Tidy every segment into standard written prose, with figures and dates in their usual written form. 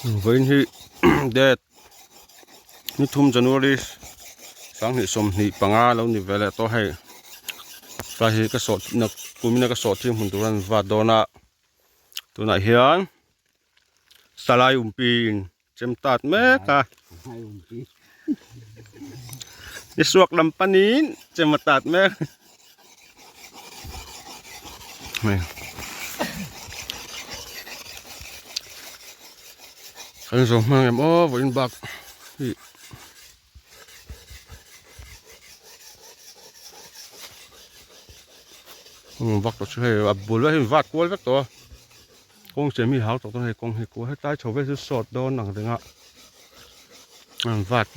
Vawiin hi date ni thum January 2025 lo ni ve leh tawh hei tlai hi ka sawh kumina ka sawh thing hmun tur an vat dawn a tunah hian salai umpiin chem tat mek a ni suak lam panin chem a tat mek hei kan zawh hma ang em aw vawiin bak hi vak tawh chu hei a bul ah hian vat kual vek tawh a kawng siam hi hau tawh dawn hei kawng hi kual hetlai chho vel chu sawt dawn ang reng a an vat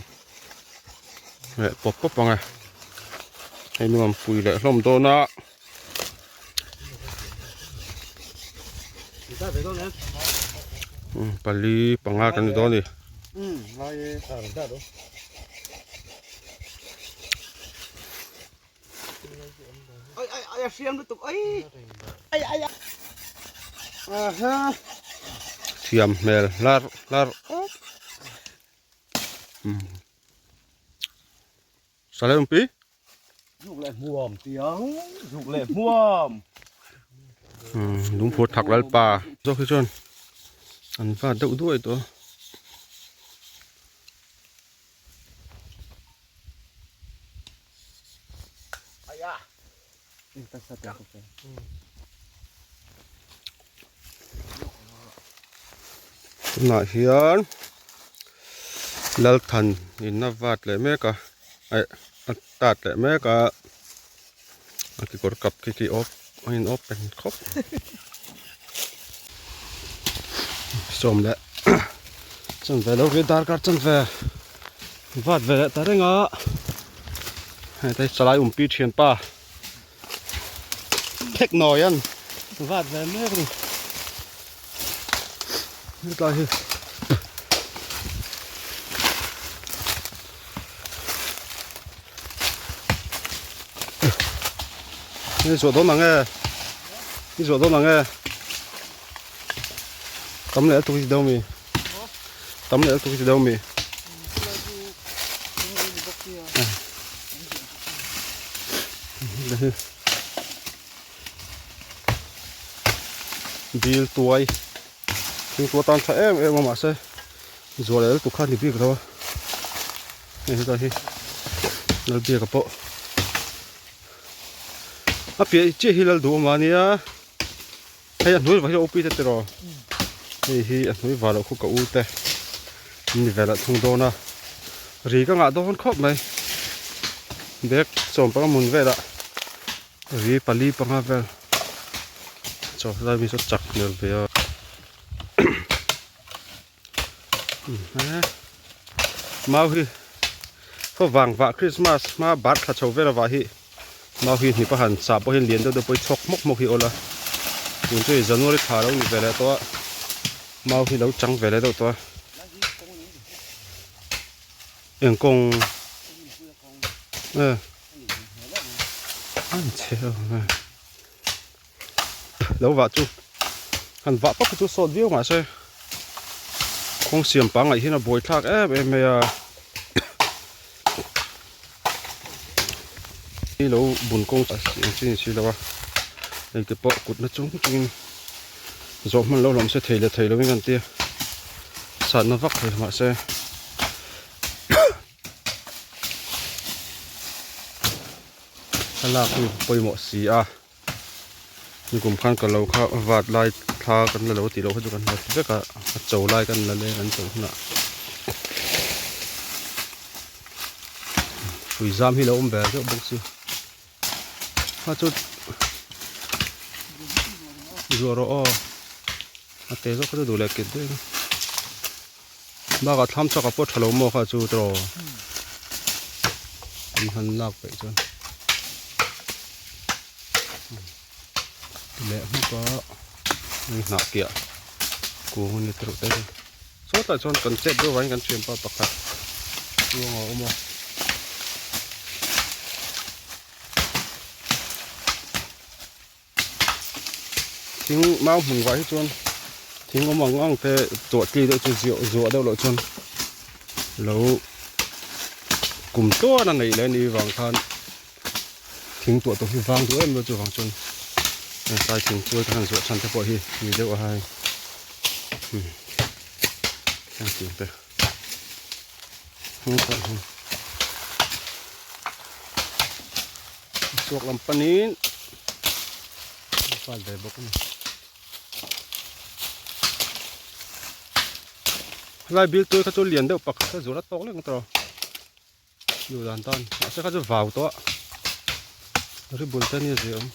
leh pawp pawp ang e hei nuam pui leh hlawm dawn a. Pali panga kan ni dawn a ni. Thiam hmel hlarh hlarh Salem pi. Zuk leh hmuam tiang zuk leh hmuam. Lungphur thak lalpa zawk hi chuan an va deuh duai tawh a. Tunah hian Lalthan in a vat leh mek a aih a tat leh mek a a kekawr kap khi khi awp a in open khawp sawm leh chanve lo hi darkar chanve vat ve leh ta reng a hei te salai umpi thianpa. Phek nawi an vat ve mek a ni hetlai hi ni zawh dawn ang e ni zawh dawn ang e tam leh lutuk hi ti deuh mi tam leh lutuk hi ti deuh mi. Dil tuai thingtuah tan tha em em a mahse zual el tuk kha a ni bik lo a hei helai hi Lalbiaka pawh a piah chiah hi Lalduhawma a nia hei a hnuai vah hi a upi te tiraw hei hi a hnuai vah loh khu ka u te an ni velah thung dawn a ri ka ngah dawn khawp mai bag sawm panga hmun velah ri pali panga vel chaw lai mi saw chak hmel ve a mau hi khaw vang vah krismas hma bar thla chho vel avah hi mau hi hnip a han chah pawh hian lian deuh deuh pawh hi chhawk hmawk hmawk hi awl a tun chu hei january thla lo ni ve leh tawh a mau hi lo chang ve leh deuh tawh a eng kawng e an chhe lo vah chu han vah pawp chu sawt viau mahse kawng siam pangngai hian a buai thlak em em mai a hi lo bun kawng a siam chi ni si lo a hei te pawh kut na chung chungin zawh hman lo hlawm se thei leh thei lovin kan tia satna vak thei mahse. Thlalak hi pawimawh si a nikum khan ka lo kha vat lai thla kan la lo tih loh kha chu kan la ti vek a a cho lai kan la leng an cho hunah hrui zam hi lo awm ve deuh bawk si kha chu zuah rawh aw a te zawk kha chu duh leh kit daih a Bakah thlam chak a pawh tha lo maw kha chu tawh an han lak peih chuan leh hmuk a hei hnah piah kung a ni tereuh te chu sawtah chuan kan chet deuh vangin kan thianpa pakhat chuang a awm a. Thing mau hmun vah hi chuan. Thing awm ang ang te tuah tli deuh chu ziah zuah deuh loh chuan lo kum tluan a neih leh a nih vang khan thing tuah tawh hi vang duh em lo chuvang chuan heng thing tuai te han zuah chhan te pawh hi ni deuh a hai heng thing te chhuak lam panin a fal ve bawk a ni. Helai bil tui kha chu lian deuh pakhat a zual a tawk lek tawh duh dan tan mahse kha chu vau tawh a ri bul te nia zia awm.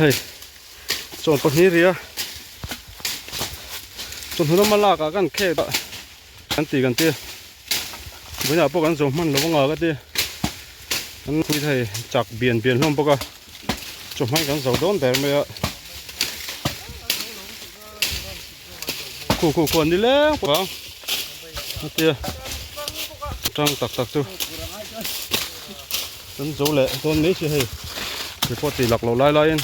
Hei chawn pahnih ria chawhnu lama lak ah kan khek a kan ti kan ti vawiinah pawh kan zo hman lo anga ka ti kan pui thei chak bian bian hlawm bawk a chawhmai kan zo dawn ber mai a khu khu khu an ni leng pawh ang a tia tang tak tak chu kan zo leh dawn mai si hei report tih lak loh lai laiin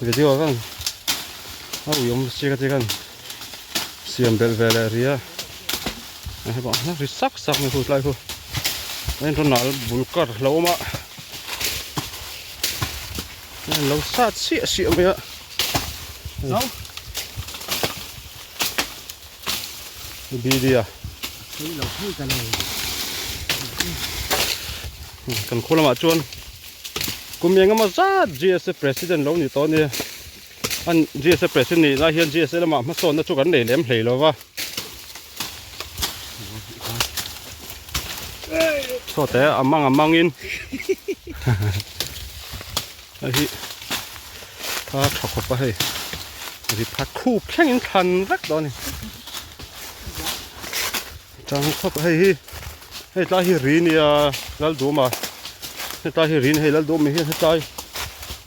video khan a ui awm si ka ti khan siam belh ve leh ria a hei pawh ri sak sak mai khu tlai khu a inrawn ah bul kar lo awm a a lo sat siah siah mai a. Bidia kan khaw lamah chuan kum engemaw zat GSA president lo ni tawh a nia an GSA president nih lai hian GSA lamah hmasawnna chu kan nei lem hlei lo va saw te a mang a mangin Hei hi a tha khawp a hei ri phat khup thlengin thlan vek dawn a ni tang khawp a hei hi hei tlai hi ri nia Lalduma hetlai hi ri ni hei Lalduma hian hetlai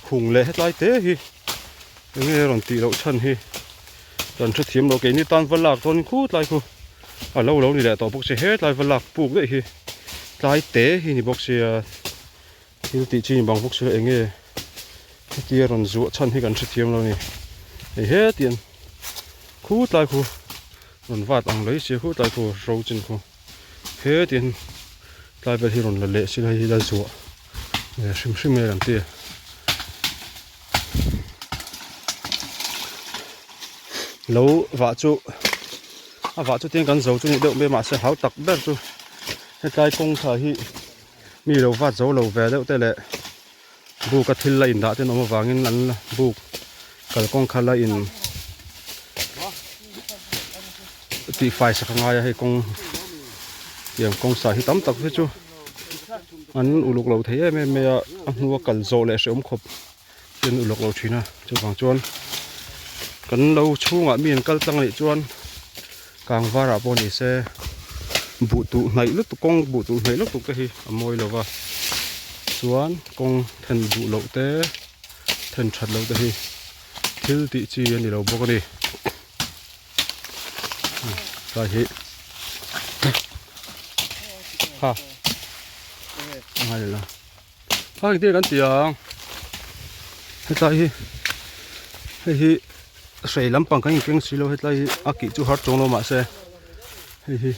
hung leh hetlai te hi eng nge rawn tih loh chhan hi kan hrethiam lo keini tan va lak dawn khu tlai khu a lo lo ni leh tawh bawk si hetlai va lak puk daih hi tlai te hi ni bawk sia. Thil tih chi bang bawk silo eng nge hetia rawn zuah chhan hi kan hrethiam lo a ni hei hetiang khu tlai khu rawn vat ang mai sia khu tlai khu ro chin khu hetiang tlai vel hi rawn la leh silo hei hi la zuah ve hrim hrim mai kan ti a lo vah chu a vah chu tiang kan zo chu ni deuh mai mahse hau tak ber chu hetlai kawngtha hi. Mi lo vat zo lo ve deuh te leh buk a thil la indah te an awm avangin an buk kalkawng kha la in tihfai sak a ngai a hei kawng tiang kawng sa hi tam tak hi chu an uluk lo thei em em mai a a hnua kal zawh leh hrehawm khawp te an uluk lo thin a chuvang chuan kan lo chhungah mi an kal tlang anih chuan kang varah pawh ni se buh tuh hnaih lutuk kawng buh tuh hnaih lutuk te hi a mawi lo va chuan kawng then duh loh te then that loh te hi thil tih chi a ni lo bawk a ni tlai hi ha a ngai leh lo. A engtin kan ti ang hetlai hi hei hi hrei lampang kan inkeng si lo hetlai hi a kih chu har chuang lo mahse hei hi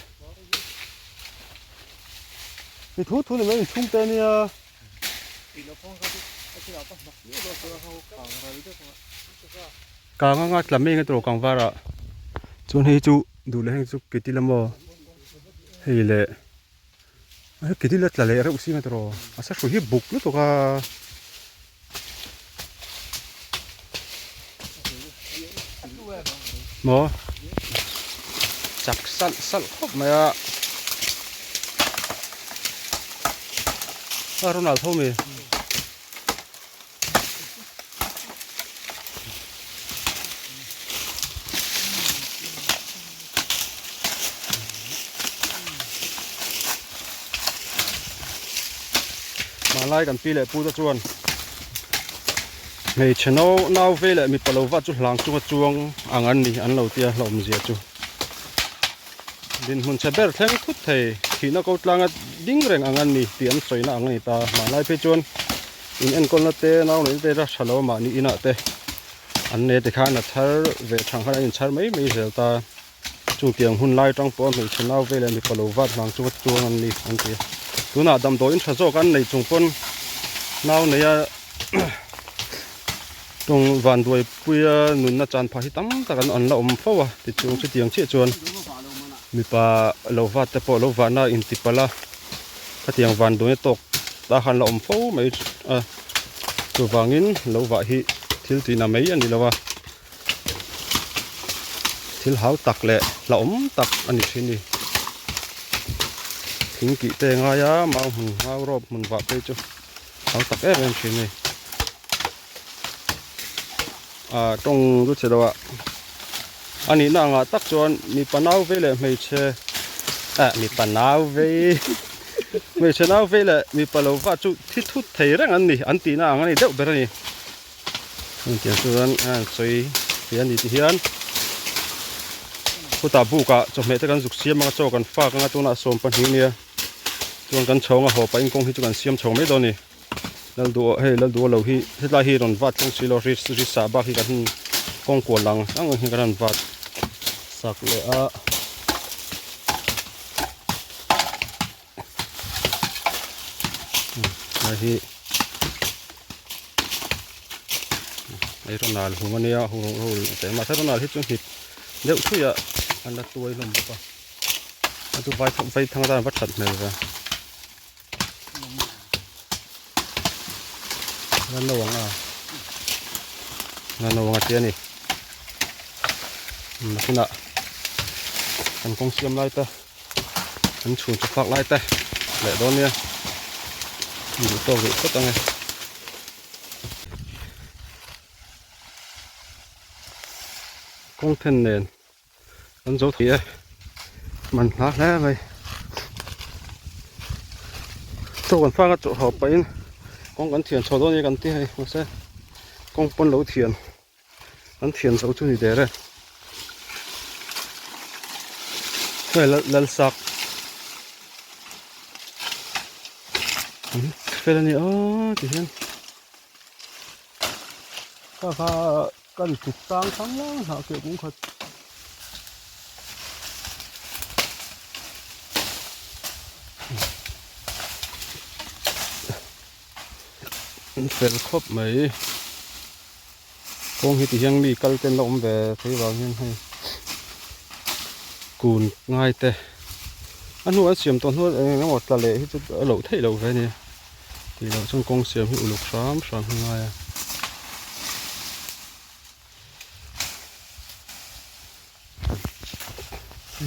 mi thu thu ni mai inchhung te ania kang anga tla mai enge tawh kang varah chuan hei chu duh leh heng chu keti lamaw hei leh. Heti la tla leh reuh si mai tawh a sa hrui hi buk lutuk a. Maw chak salh salh khawp mai a a Ronald ho mi. Hmanlai kan pi leh pu te chuan hmeichhe nau nau vei leh mipa lo va chu hlang chunga chuang ang an ni an lo tia hlauhawm zia chu dinhmun chhe ber thleng thut thei. thihna ko tlanga ding reng ang an ni tih an sawina ang a ni ta. Hmanlai phei chuan in enkawlna te nau neihna te la tha lo a mahni inah te an nei tikhan a chhar ve thang khan an inchhar mai mai zel ta. Chutiang hun lai atang pawh hmeichhe nau vel leh mipa lo vat vang chu chuang an ni an ti. Tunah damdawiin tha zawk an nei chung pawn nau neia tawng vanduaipuia nunna chan phah hi tam tak an la awm fo a tichuan chutiang chiah chuan mipa lo vat te pawh lo vahna intipalh a khatiang vanduaina tawk ta khan la awm fo mai a chuvangin lo vah hi thil tihna mai a ni lo a. Thil hau tak leh hlauhawm tak a ni thin a ni. Thing tih te ngai a mau hmun mau rawp hmun vah phei chu hau tak em em thin a ni. Ah tawng chu che lo ah a nihna angah tak chuan mipa nau vei leh hmeichhe ah mipa nau vei hmeichhe nau vei leh mipa lo vah chu thi thut thei reng an ni an tihna ang a ni deuh ber a ni. Hengtiang chuan a han sawi thei a ni ti hian khutah bukah chawhmeh te kan zuk siam anga chaw kan fak anga tunah 12 nia chuan kan chhawng a haw pahin kawng hi chu kan siam chho mai dawn a ni Lalduh hei Lalduh lo hi hetlai hi rawn vat thleng si lo ri ri sah bak hi kan hun kawng kual lang ang ang hian kan han vat sak leh a. Hei hi hei ronal hung a nia hung ro teh mahse ronal hi chu hnip deuh thuih a an la tuai hlawm bawk a a chu vai vai thang atan a va that hmel ve la no ang a la no ang a tia ni nakinah kan kawng siam lai te. An chhun chu fak lai te leh dawn nia duh tawk rih phawt ang e. Kawng then nen an zo thei e man hla hle mai chaw kan fak a chaw hauh pahin kawng kan thian chho dawn nia kan ti hei mahse kawng pawn lo thian. An thian zo chu ni der e. Hei lal sak. An fel a ni aw ti hian. Kha kha kan kut tang thang lang hlauh teh kung khat. An fel khawp mai. Kawng hi ti hian mi kal ten la awm ve thei vang hian hei kun ngai te a hnu an siam tawh hnu eng eng emaw tla leh hi chu a loh theih loh ve a nia tih loh chuan kawng siam hi uluk hram hram hi ngai a.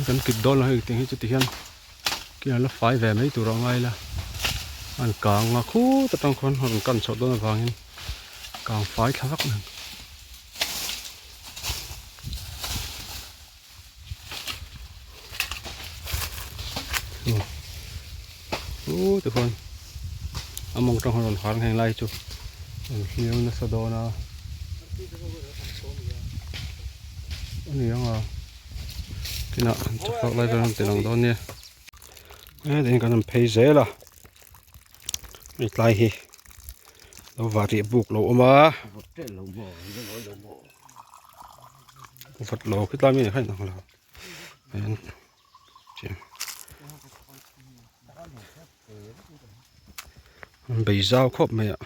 Kan kip dawn lo hei tiang hi chu ti hian kian la fai ve mai tur a ngai la an kang a khut atang khuan a rawn kan chhoh dawn avangin kang fai thla vak mai. Aw ti khuan a mawng tang a rawn har ngheng lai chu an hliau nasa dawn a a ni ang a kinah an chawfak lai vel an ti lang dawn nia hetiang hian kan han phei zel a hei tlai hi lo vah rih buk lo awm a vat lo khitlai mi kha inang lo An bei zau khawp mai a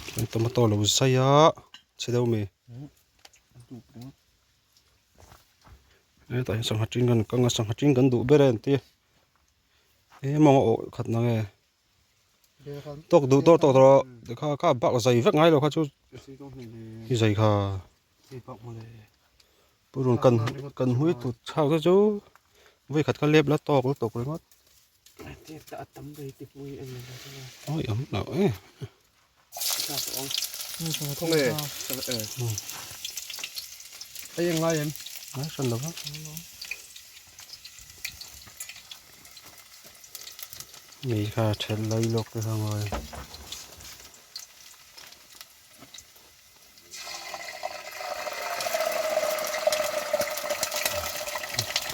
chuan tomato lo zai a chhe deuh mai hetah hian sangha ṭing kan kang a sangha ṭing kan duh ber e an ti a eng emaw a awh khat na nge. Tawk duh tawk tawk rawh kha kha bak zai vek ngai lo kha chu i zai kha purun kan kan hmui tut chhak te chu vawi khat kha lep la tawk la tawk ringawt awi awm lo e ngai hran lo va. Mei kha thelh lai lawk te kha ngawi a.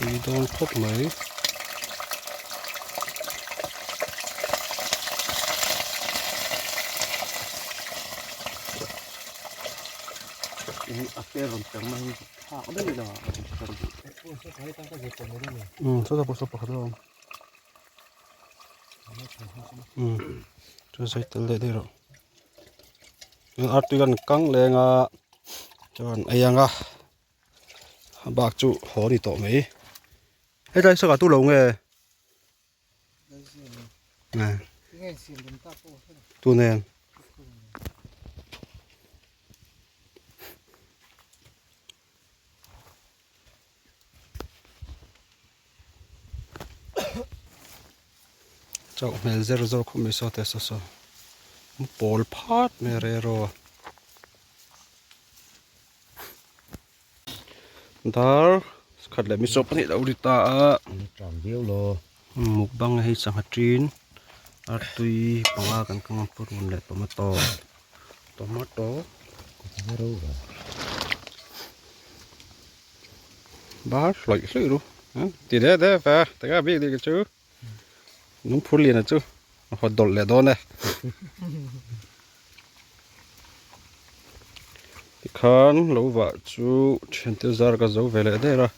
Tui dawn khawp mai. Um saw pawh saw pakhat a awm. Um chuan sawi tel leh daih rawh. Artui kan kang leng a chuan ei ang a. A bak chu haw a ni tawh mai. Hetlai saka tu lo nge? Tu nen? Chauh hmel zer zawr khawp mai saw te saw saw pawl phat mai a rero a. Dar khat leh miso pahnih lo ri ta a mukbang hei sangha tin artui panga kan kang a purun leh tomato tomato bar hlawih hlawih ru ti de de ve taka bik dik chu lungphur lian a chu a hawt dawlh leh dawn e tikhan lo vah chu thiante zar ka zo ve leh der a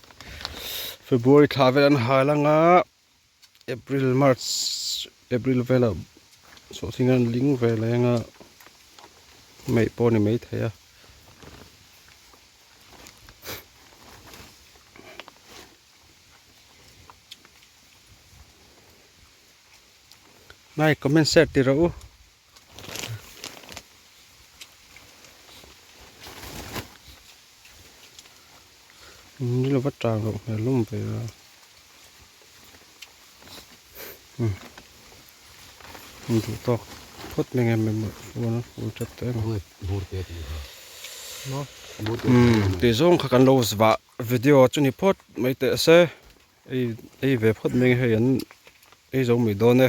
february thla vel an hal anga april march april velah sawhthing an ling ve leh anga meih pawh a ni maithei a. Like comment share ti rawh u. Ni lova tang loh hmel lum ve a. Hmm. Duh tawk phawt mai nge mai phone a full tep tawh em. Hmm, tih zawng kha kan lo vah Video chu ni phawt mai teh se ei ei ve phawt mai hei an ei zo mai dawn e.